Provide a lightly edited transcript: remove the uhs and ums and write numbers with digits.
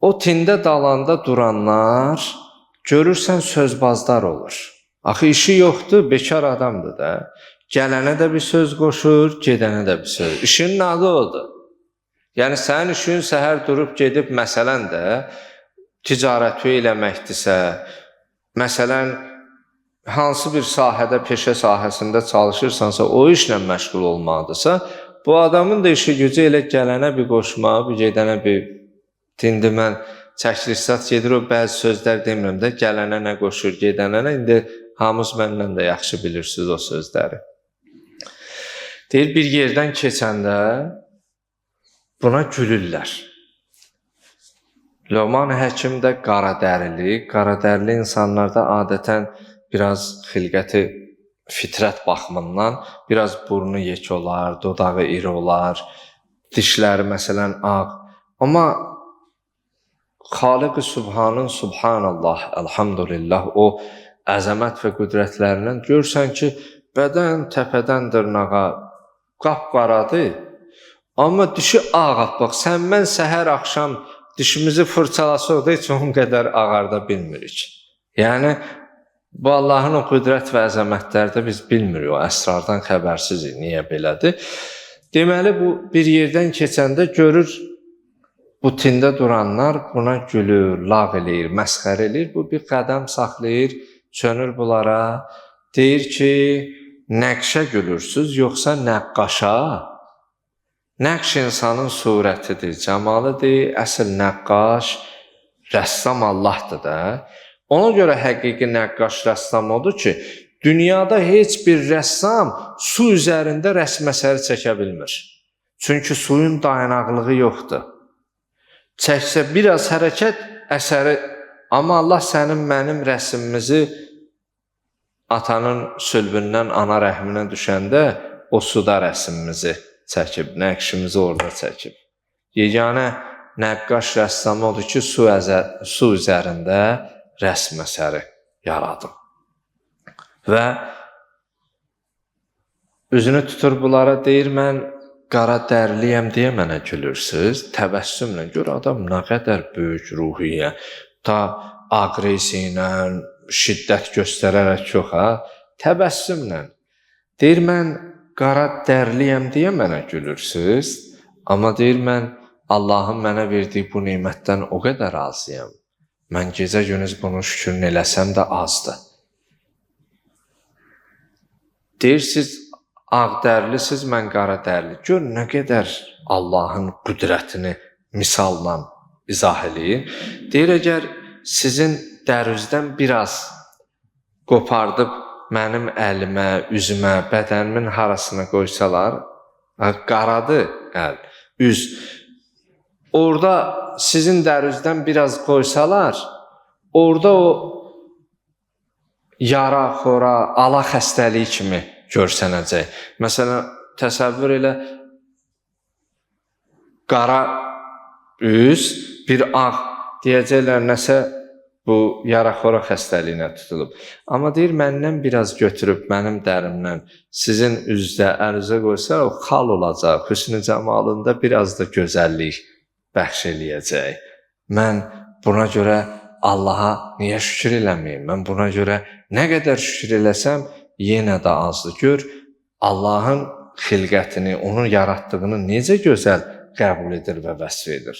O tində dalanda duranlar görürsən sözbazlar olur. Axı işi yoxdur, bekar adamdır da. Gələnə də bir söz qoşur, gedənə də bir söz. İşinin adı odur. Yəni sənin işin səhər durub gedib məsələn də ticarəti eləməkdirsə, məsələn hansı bir sahədə, peşə sahəsində çalışırsansa, o işlə məşğul olmalıdırsa, bu adamın da işi gücü elə gələnə bir qoşma, bir gedənə bir indi mən çəkiliş gedir, o bəzi sözlər demirəm də, gələnə nə qoşur, gedənə nə, indi hamınız məndən də yaxşı bilirsiniz o sözləri. Deyir, bir yerdən keçəndə buna gülürlər. Loğman Həkim də qaradərili, qaradərili insanlarda adətən biraz xilqəti fitrət baxımından biraz burnu yek olar, dodağı iri olar, dişləri məsələn ağ. Amma Xaliq-i Sübhanın Subhanallah, elhamdülillah o əzəmət və qüdrətlərindən görürsən ki, bədən təpədən dırnağa qapqaradır, amma dişi ağappaq. Sən mən səhər axşam dişimizi fırçalasaq da heç onun qədər ağarda bilmirik. Yəni bu Allahın o qüdrət və əzəmətlərdə biz bilmirik, o əsrardan xəbərsizik, niyə belədir. Deməli bu bir yerdən keçəndə görür bu tində duranlar buna gülür, lağ eləyir, məsxərə eləyir. Bu bir qədəm saxlayır, çönür bunlara, deyir ki, nəqşə gülürsüz, yoxsa nəqqaşa? Nəqş insanın surətidir, cəmalıdır, əsl nəqqaş, rəssam Allahdır da. Ona görə həqiqi nəqqaş, rəssam odur ki, dünyada heç bir rəssam su üzərində rəsm əsəri çəkə bilmir. Çünki suyun dayanaqlığı yoxdur. Çəksə biraz hərəkət əsəri, amma Allah sənin mənim rəsmimizi atanın sülbündən ana rəhminə düşəndə o suda rəsmimizi çəkib, nəqşimizi orada çəkib. Yeganə nəqqaş rəssamı odur ki, su üzərində rəsm əsəri yaradıb. Və üzünü tutur bunlara, deyir, mən qara dərliyəm deyə mənə gülürsüz. Təbəssümlə gör, adam nə qədər böyük ruhiyyə, ta aqressiya ilə, şiddət göstərərək yox, ha, təbəssümlə. Deyir, mən qara dərliyəm deyə mənə gülürsüz, amma deyir, mən Allahın mənə verdiyi bu nemətdən o qədər razıyam. Mən gecə-gündüz bunun şükrünü eləsəm də azdır. Deyir, siz ağ dərlisiz, mən qara dərli. Gör, nə qədər Allahın qüdrətini misalla izah eləyir. Deyir, əgər sizin dərinizdən biraz qopardıb mənim əlimə, üzümə, bədənimin harasına qoysalar, qaradır əl, üz. Orada sizin dərinizdən biraz qoysalar, orada o yara, xora, ala xəstəliyi kimi görsənəcək. Məsələn, təsəvvür elə qara üz, bir ağ, deyəcəklər nəsə bu yara-xora xəstəliyinə tutulub. Amma deyir, məndən biraz götürüb, mənim dərimdən sizin üzdə, əlinizə qoysa, o xal olacaq, hüsnü cəmalında biraz da gözəllik bəxş eləyəcək. Mən buna görə Allaha niyə şükür eləməyim? Mən buna görə nə qədər şükür eləsəm, yenə də azdır. Gör, Allahın xilqətini, onun yaratdığını necə gözəl qəbul edir və vəsf edir.